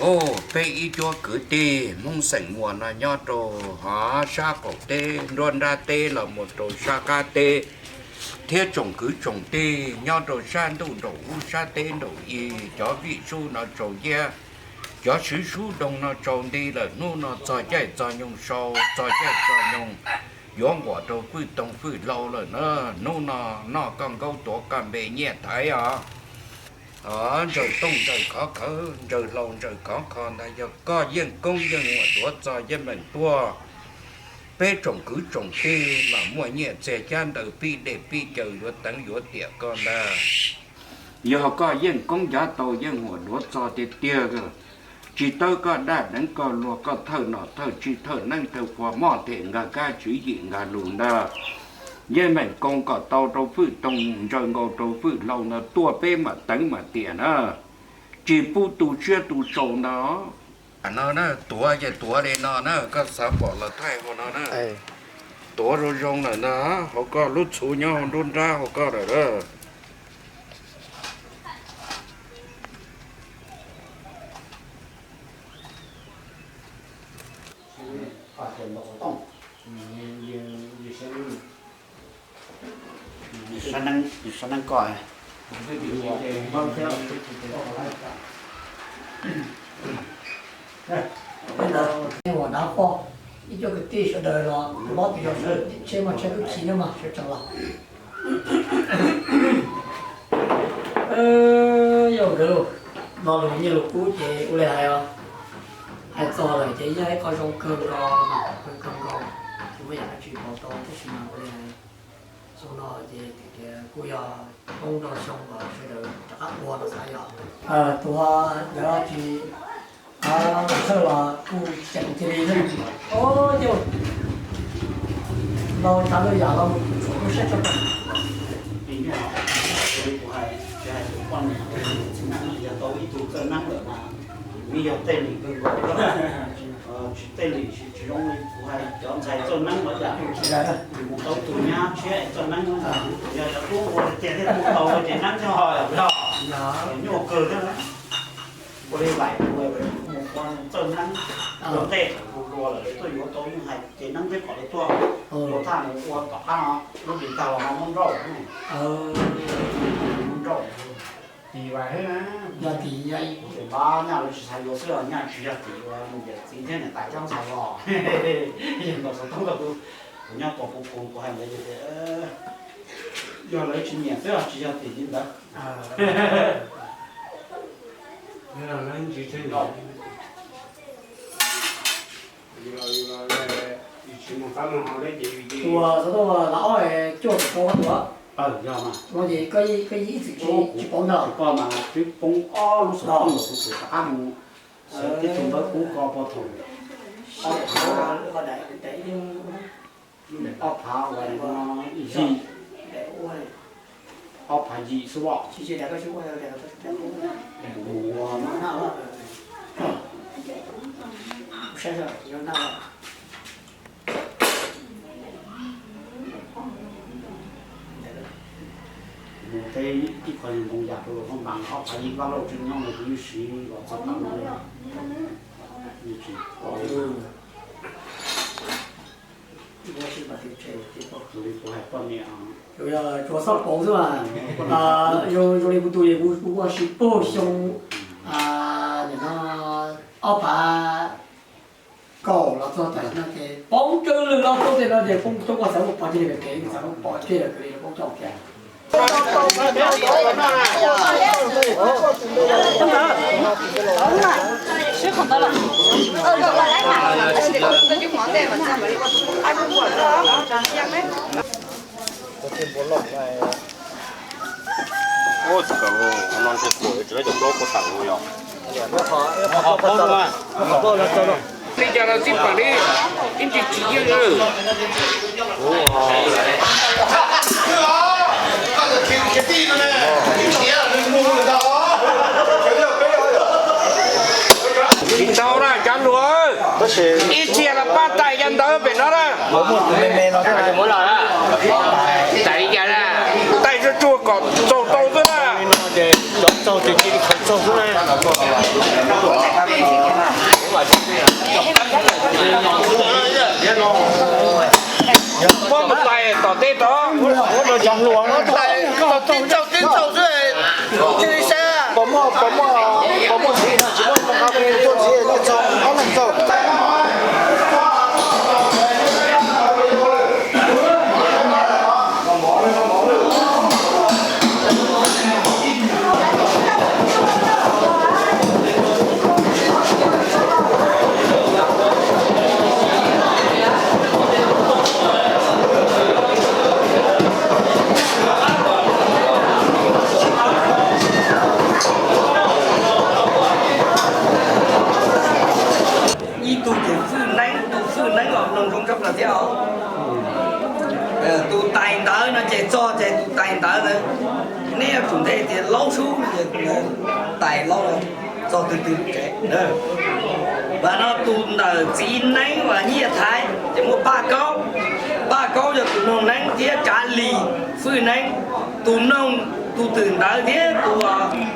Au, peb ib cuab kwv tij Hmoob xeem Muas no nyob rau hov sab qaum teb nruab nrab teb los mus rau sab qab teb, thiab tsoom kwv tsoom tij nyob rau sab ntuj nraum ub sab teb nraum i, cov vij sub no tsaus ciab, cov swv sub doog no tsaus nti lawm, hnub no txog caij txog nyoog sau, txog caij txog nyoog yuav nquam rau fwj toog fwj hlau lawm na. Hnub no noj koj nkaub tuav koj npe nyiaj thaiv os. Ntsawg tooj ntsawg khov khawv, ntsawg hlau ntsawg khov kho ntag, yog koj yeej koob yeej huam duav txog yeej meem tuaj, peb tsoom kwv tsoom tij mam muaj nyiaj txiag cab ntawv pib dej pib cawv yuav teev yuav tiam koj ntag. Yog koj yeej koob ncav tau yeej huam duav txog tiag tiag, tsis tawb koj daj deev koj luag, koj thawj nom thawj tswv thawj neeb thawj fua moj them nkag kab tswv yim nkag lug ntag, yeej meem koom kom tau rau fwj toog, ntsawg nkaus rau fwj hlau ntag, tuaj peb mam teev mam tiam na. Tsis pub tu siab tu sau ntag. No na, tuav ces tuav li no na, koj xav pom los thaij hauv no na. Tuav zoo zoo lawm ntag, hauv koj lub txhuv nyob hauv nruab nrab hauv koj lawm. Ua dav poj, ib co kwv tij sawv daws los mob tus yog sawv tsheb mas tsheb tub chiv na mas sawv tsees los. Yog nkawd no lus nyiaj lus kub ces ua li hais os, hais txog lawm ces yog ib qho zoo kawg nkaus, kawg nkaus, tsis muaj yam dab tsi pauv tau tab sis mas ua li hais, xyoo no ces kuj yog poob nrog xyoo uas sawv daws rov qab ua no xav yog. Tus ho ntawd tsis thawj los kuj ceev cia li, o, yog no tsav lwm yam los mus tshuam lub siab tshaj plaws. Kuv hais, tsis hais tus poj niam, txiv neeb yog tau ib tug txawj neeb lawm mas, nws yog tej lim kawg nkaus, tsis tej lim tsis zoo li kuv hais cov ntxhais txawj neeb los yam, mus tau tus nyab tshiab txawj neeb, yog cov tub ua tiag thiaj mus tau ces neeb thiaj ho yog nyuaj kawg thiab. Ua li vaiv ua mus ua txawj neeb, ua ntej ua dua lawm tuaj yuav tau yeej hais ces neeb thiaj kom lawv tuaj, ua thaj mus ua tom qab no lub hlis tag los no muab nrauj, muab nrauj. Tim Vaj Heeb na, yog tim Vaj Heeb, tim Vaj Nyaj lawv tsis xav yuav xwb, Nyaj tsis yog tim uas niam txiv thiab niam tais cov ntxhais los. Yog ntaus xov tooj rau kuv, kuv nyob tos kuv, kuv hais ntawd ces tias yog lawv tsis nyiam xwb, tsis yog tim li ntawd. Tus xov tooj las ob cuaj tawm rau tus, no ces koj yeej ib txwm tsis pauv ntag. Koj mas twb poob ob lub xov tooj los kuv txawm rov qab mus xav tib tug ntawd pub koj pov thaum ob phav yim, ob phav yim xwb os. Mus ua mus teb ib qho ntoo yam rau los paj npas ob phav yim vaj lauj tseem nyob no kuv yeej siv los txog tam no li. Li kuv hais poj niam, yog tsuas xoj pauv xwb mas, zoo li kuv tus es kuv ua siv puag xyoo, nim no ob phav kaum los txog tam no ces poob tsawg lwg los txog tej no ces poob coob, koj xav muab pov cia li pem pem, koj xav muab pov tseg los kawg li poob coob thiab. Ua tsis kawg, no ntshe tuam tsis lawv cov plaub puas tawm yog. Li cas los txij pam li, ib ntsis tsis yeej lawm. Tsis tau na cov hluas, ib txhia los pab tais cov ntawd pem no na. Tais tsuag tsuag kom txaus tau xwb na. Cov txaus ces cia li khaws txaus xwb na. Muab mus tais tom teb rau, muab rau cov hluas, tais tib txaus tib txaus xwb. Cia li saib, pom muaj, pom muaj, pom muaj ntxiv no tsis muaj moo nqa kuv tuaj ntxiv nej txaus ob leeg txaus. Ib tug ces Fwj Neeb, tus Fwj Neeb los mloog zoo tshaj plaws thiab os. Tus tais ntawd no ces txog ces tus tais ntawd, neb yuav tsum nthe tias Laub Sub no ces tais Laub txog twg twg lub tsev. Vam no tus ntawm txiv neeb uas Nyiaj Thaiv ces muaj Paj Kaub. Paj Kaub yog tus mloog neeb thiab Tsav Lis, Fwj Neeb, tus mloog, tus twm ntawd thiab tus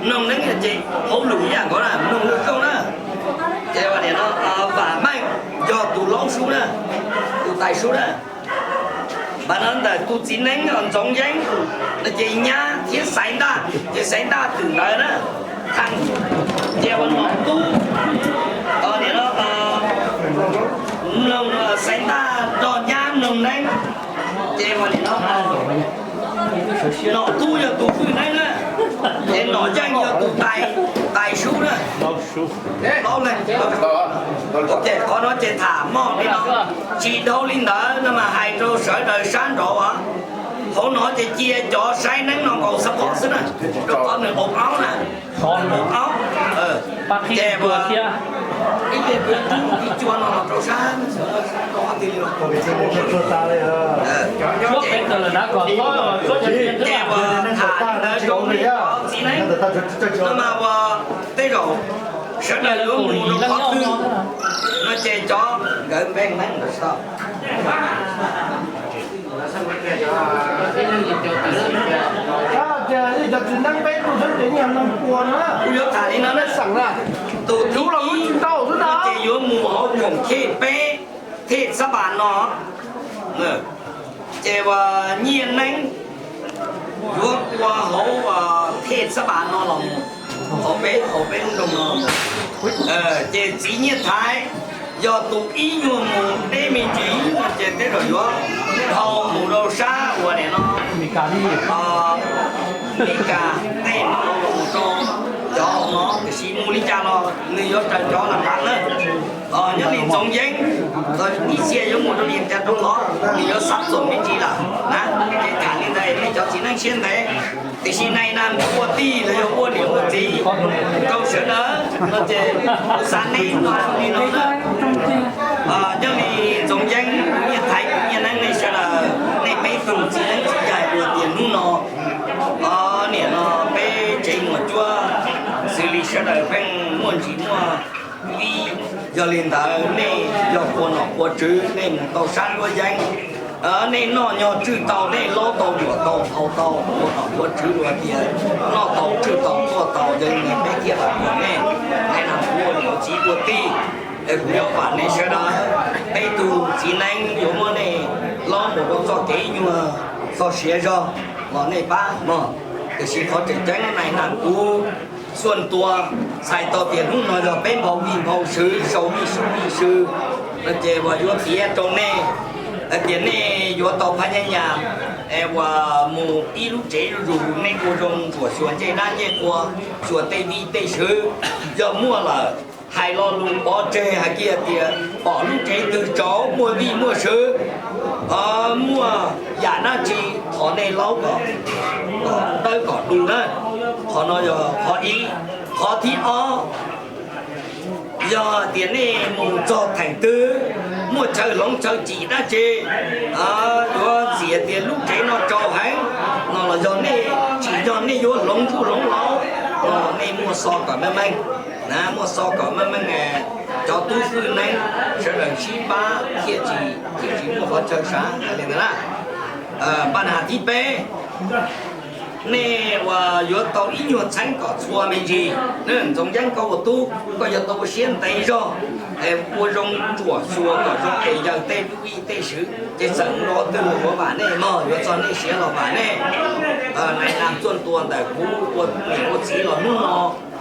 mloog neeb ces hauj lwm ib yam nkaus na, mloog lwm rooj na. Ces ua li no, Vam Meej yog tus Laub Sub na, tus tais Sub na. Vam no ntawm tus txiv neeb Ntxoov Yeeb no ces nyab thiab Xaiv Ntaj, ces Xaiv Ntaj twm ntawd na. Ces ua Nom Tub, nim no mloog, Xaiv Ntaj nrog nyab mloog neeb. Ces ua li no, Nom Tub yog tus Fwj Neeb na, ces Nom Yeej yog tus tais, tais Sub na. Qhov no ces tham mog li no, tsis dhau li ntawd no mas hais rau sawv daws sab nraud as. Hauv no ces cia cov saib neeb no nkaus xab phob xwb na, rau qhov nws au aub na, au aub. Ces ua ib pliag kuv rub ib cua no los rau sab, ces ua tham li ntawd rau txiv neeb no mas ua tej zaum sawv daws yuav mus rau qhov twg no ces cov nkawd npe neeb ntawd tsis tau. Kuv yuav tham li no, tus thib ib no ces yuav mus hauv khoom thej peb, thej xab pas no, ces ua Nyiaj Neeb yuav ua hauv thej xab pas no los mus hauv peb, hauv peb lub nroog no. Ces txiv Nyiaj Thaiv yog tus ib nyuag mus deb me ntsis no ces tej zaum yuav dhau mus rau sab uas nim no Meskas tej no los mus rau cov no, tiam sis mus li cas los nws yuav raws cov lam ntav na. Nyob li Ntxoov Yeeb, ib txhia yuav mus rau li cas rau qhov nws yuav xab txoom me ntsis lawm na. Ces tham li ntawd nej cov txiv neej siab ntev, tiam sis nai na ua tij los yog ua niam ua txiv rau sawv daws no ces kuv xav neb ua li no na. Nyob li Ntxoov Yeeb, Nyiaj Thaiv, Nyiaj Neeb, nej sawv daws, nej peb tug txiv neeb txiv yaig ua tias hnub no, nim no peb tsev Muas Cuab xws li sawv daws pheej muaj ntsis muaj vij, yog li ntawd nej yog qhua nom qhua tswv, nej mus tau sab Luab Yeeb, nej noj nyog tswj tau, nej laub tau, luam tau, haus tau, qhua nom qhua tswv ua tias noj tau tswj tau tuaj tau, yog li ntawd peb thiaj vam khom nej, nej na kuv ua niam txiv ua tij, es kuv yuav vam nej sawv daws, peb tug txiv neeb yuav muab nej laub mus rau txoj kev nyuag txoj siav zog los nej pab mog. Tiam sis qhov tseem ceeb nai na kuv xuaj tua txhais tau tias hnub no yog peb nphau vij nphau swv, sau vij sub vij sw no ces uas yuav piav rau nej hais tias nej yuav tau phab nyab nyas es uas mus ib lub tsev zuj zus, nej ua zoo ntsuam xyuas ncej dab ncej qhua, xyuas tej vij tej sw, yog muaj lawm hais lo lus pov tseg hais kiag tias pom lub tsev twg tsaus muaj vij muaj sw, muaj yam dab tsi thov nej laub kom dawb kom du na. Qhov no yog qhov ib. Qhov thib ob, yog tias nej mus txog theem twg muaj chaw hloov chaw tsim dab tsi, yuav txiav tias lub tsev no tsaus heev no los yog nej tsim nyog nej yuav hloov ntswj hloov laus no, nej muaj xov kom meej meej na, muaj xov kom meej meej, cov tub xwb neeb sawv daws sib pab thiaj tsis, thiaj tsis muaj qhov chaw sav hais li ntawd na. Npaj na thib peb, Nej uas yuav tau ib nyuag txheeb kom txhua me ntsis, Ntxoov Yeeb koj ua tub, koj yuav tau ua siab ntev zog, es ua zoo ruam xyuas kom zoo es yawg tej lub vij tej swv, ces txawm ua twg los yuav vam nej mog, yuav txog nej siav los vam nej. Nais nas txuaj ntua ntawm kuv ua niam ua txiv los hnub no,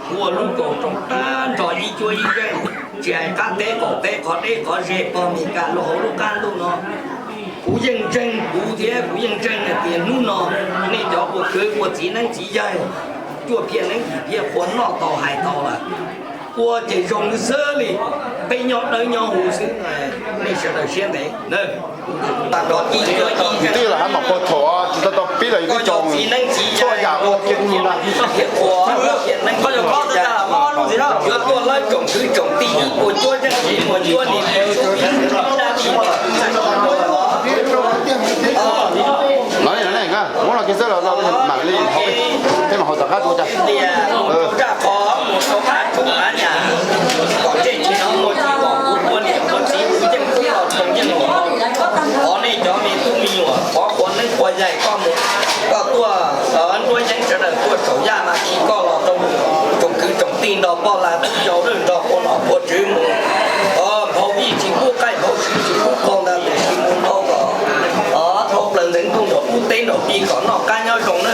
kuv ua lub kaus roos tag nrho ib cuab ib zeej, tsis hais qab teb qaum teb qhov deb qhov ze pog Mes Kas lub hauv lub qab ntuj no, kuv yeej ntseeg kuv thiab kuv yeej ntseeg hais tias hnub no nej cov ua kwv ua txiv neeb txiv yaig, cuaj phiaj neeb yim phiaj qhua noj tau hais tau lawm, ua ces zoo xwb li, peb nyob dawb nyob huv xwb, nej sawv daws siab ntev. Twb los hab mam pog thaum tsis tau tau pib los yus twb cog txhua yam ua kiag tus ntag. Yuav tuaj lawb tsoom kwv tsoom tij ib puas cuab zeej tsev muas cuab ni. Muab los kiag xwb los mam li hauv, peb mam haus tom qab dua cas. Rau qhov mus rau qab tsoom qab nyas, kom ntsej tsis hnov muag tsis pom, kuv ua niam ua txiv kuv yeej pub los tau yeej los. Qhov nej cov me tub me nyuam qhuav qhua neeb qhua yaig koj mus, koj tuaj nruab yeeb sawv daws tuaj saum yaj mas khi koj los rau tsoom kwv tsoom tij nrog poj lag tub yau nrog pua nom pua tswv mus. Nphau vij tsis pub qaij, nphau swv tsis pub qaug ntag, tiam sis mus dhau kom dhau plaws ntxeev ntuj nram ub teb nram pig kom noj qab nyob zoo na.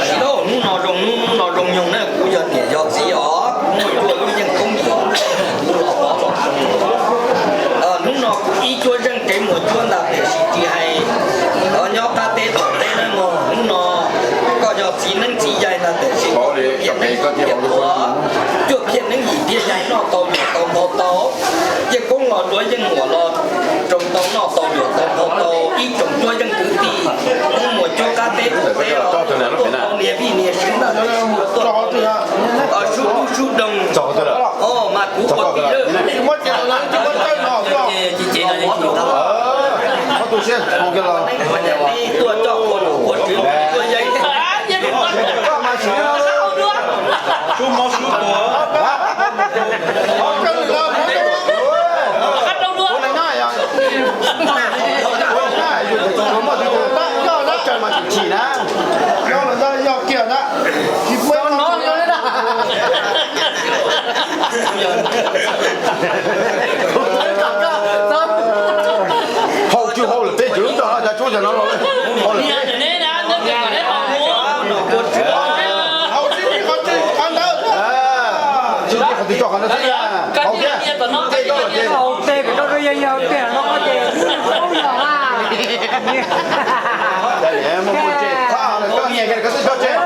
Hnub no zoo hnub, hnub no zoo nyoog na, kuv yog niam yog txiv os, muaj cuaj lub yeej koob yos, kuv los pov los zoo. Hnub no kuv ib cuab zeej tsev muas cuab ntag, tiam sis tsis hais nyob qab teb tom teb na mog. Hnub no koj yog txiv neeb txiv yaig ntag, tiam sis koj cuaj phiaj neeb yim phiaj yaig noj tau yuav tau nphau tau. Yeej koob los duav yeej muam los zoo tau noj tau yuav tau nphau tau. Ib tsoom cuab yeej kwv tij, muaj cuab qab teb tom teb los tuaj tau niam vij niam sub ntag, tuaj sub dub sub doog. Mas kuv ua tij lawm. Tuaj coj qhua nom qhua tswv tuaj yeej. Yog kiag na. Hau tsis hau lawm, peb cov lub tog no cas tsuab yam no los. Hau tsis qhov twg qhov ntawd. Tsis qhov twg tso qhov ntawd xwb. Hau thiab. Tej koj los ces. Tej pem rau rau yog yog tiag no koj ces. Muaj muaj tsev, koj nyiam kiag koj twb tso tsev.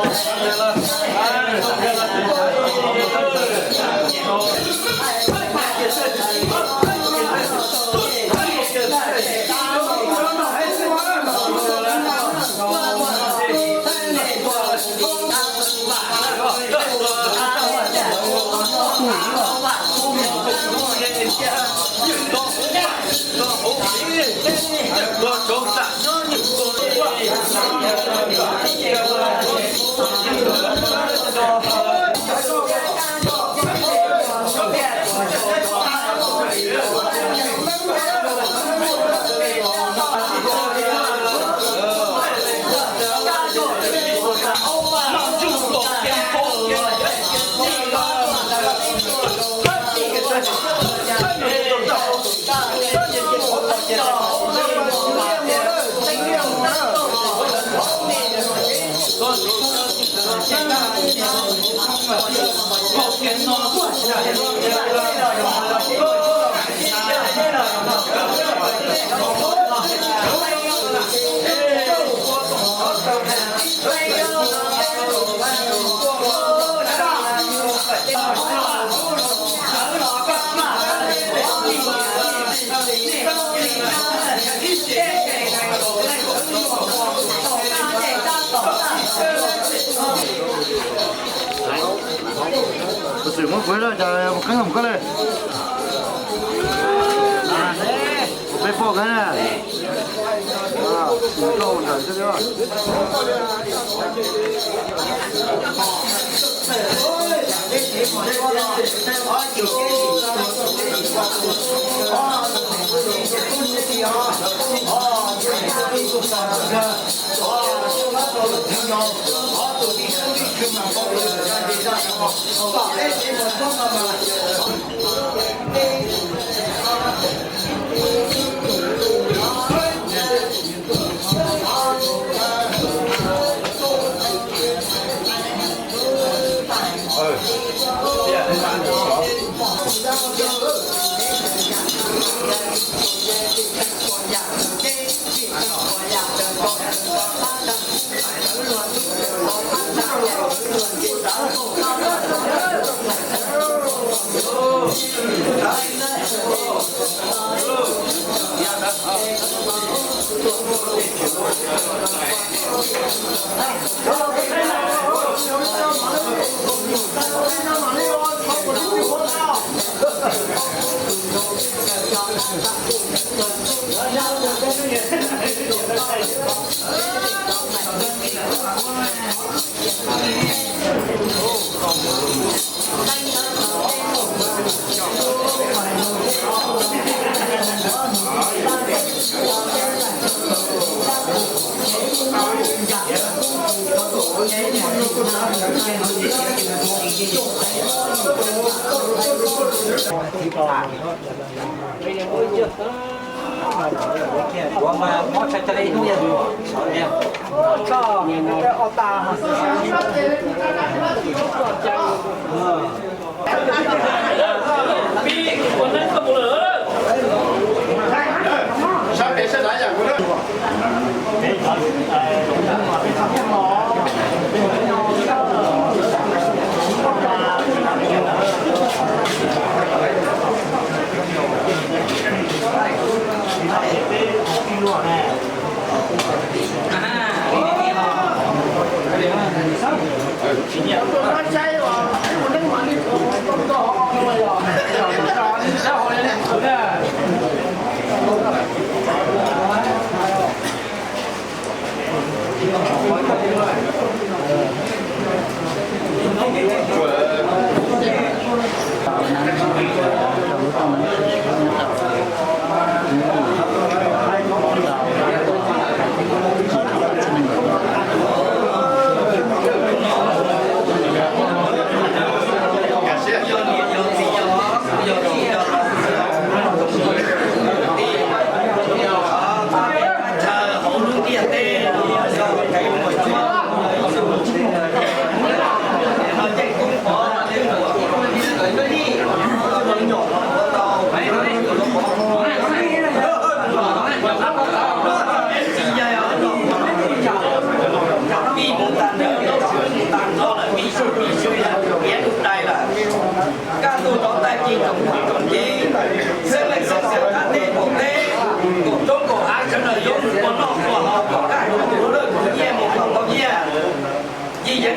Tus xwm muab kuv ib lo cas mus qeeb hauv koj le. Peb poj kab na.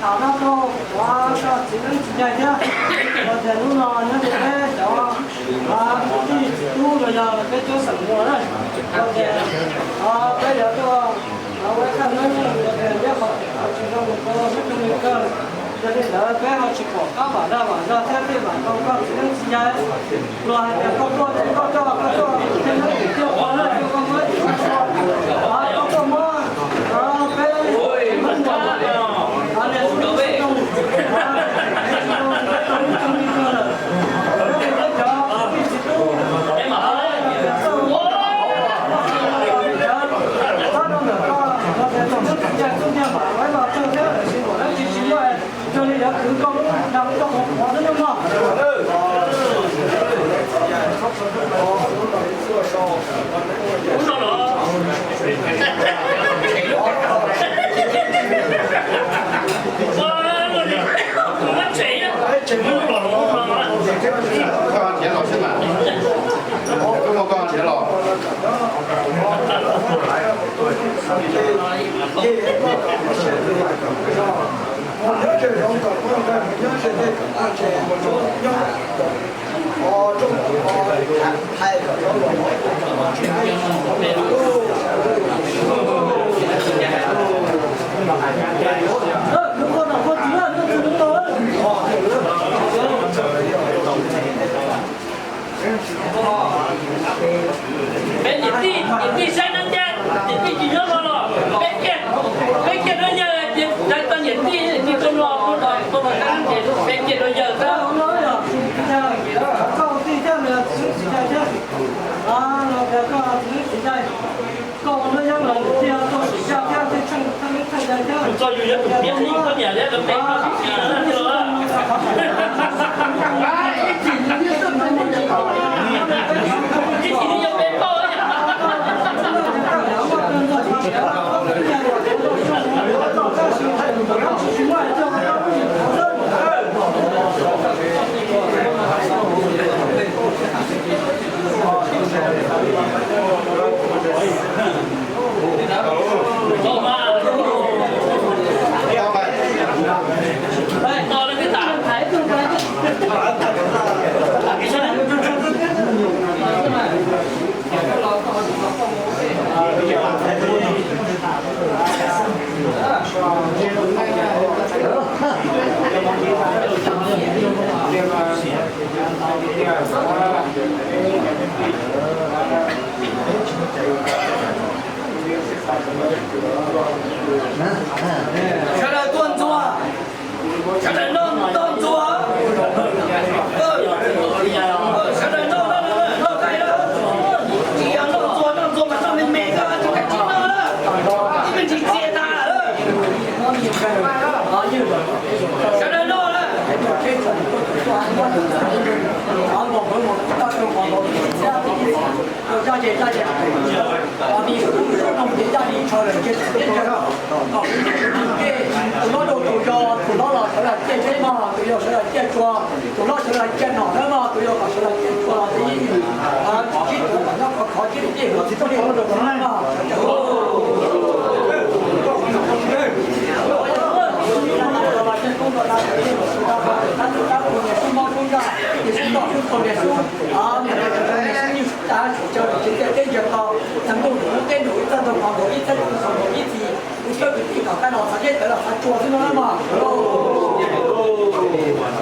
Tham no rau kuv cov txiv neeb txiv yaig thiab, los tias hnub no nyob rau peb cov kwv tij txiv tub los yog peb cov xeem Muas na, los tias peb yuav tuaj ua ib qho neeb los tias nyob qhov tseem qhov tsis zoo mus rau peb cov neeg kawg. Yog li ntawd peb ho tsis pom qab vam zog vam zog thiab tej vam rau koj txiv neeb txiv yaig. Luag hais tias koj tuaj ces koj coj koj coj tej neeb tim tiaj qhov lawm rau koj muab, koj tuaj muab peb Hmoob Muas, niag txiv neeb txiv yaig, peb cov kwv tij txiv tub, txhob rau ntawm koj los tias txiv neeb txiv yaig txhua tus mam li los tsawg thiab, tiam sis muaj dab tsi tsis muaj, yog li lawv kwv koj lub dag koj qhov qhuav xwb nawb mog. Koj nrhiav los xwb mas, koj muaj koj nrhiav los. Peb niam tij, niam tij saib neeb ncaj, niam tij tsis nyob no los peb kiag, peb kiag duab yawg ces tau niam tij, niam tij tuaj no, tuaj no, tuaj no ces peb kiag duab yawg xwb. Tus txo yus yuav tus piab xwb koj niam thiab lawv peb koj tib si no thiab los. Ib chim yog peb pauj. Sawv daws tuaj ntxuag, sawv daws noj toj ntxuag, sawv daws noj, noj, noj, noj, tsis yog noj ntxuag, noj ntxuag mas noj me me xwb, tsis kav tsij noj na, ib me ntsis txias tas lawm. Sawv daws noj na. Zaj ces zaj ces, mis kuv sub no ces zaj li tsho lawm ces txhua txhua kom kuv tus hlob rau tus yau, tus hlob los sawv daws ciaj zeb mog, tus yau sawv daws ciaj tsua, tus hlob sawv daws ciaj nom nawb mog, tus yau kom sawv daws ciaj tsua los tib sib tuav kom nyob khov khov sib li tej hluas txij tuaj li rau tus hlob mog.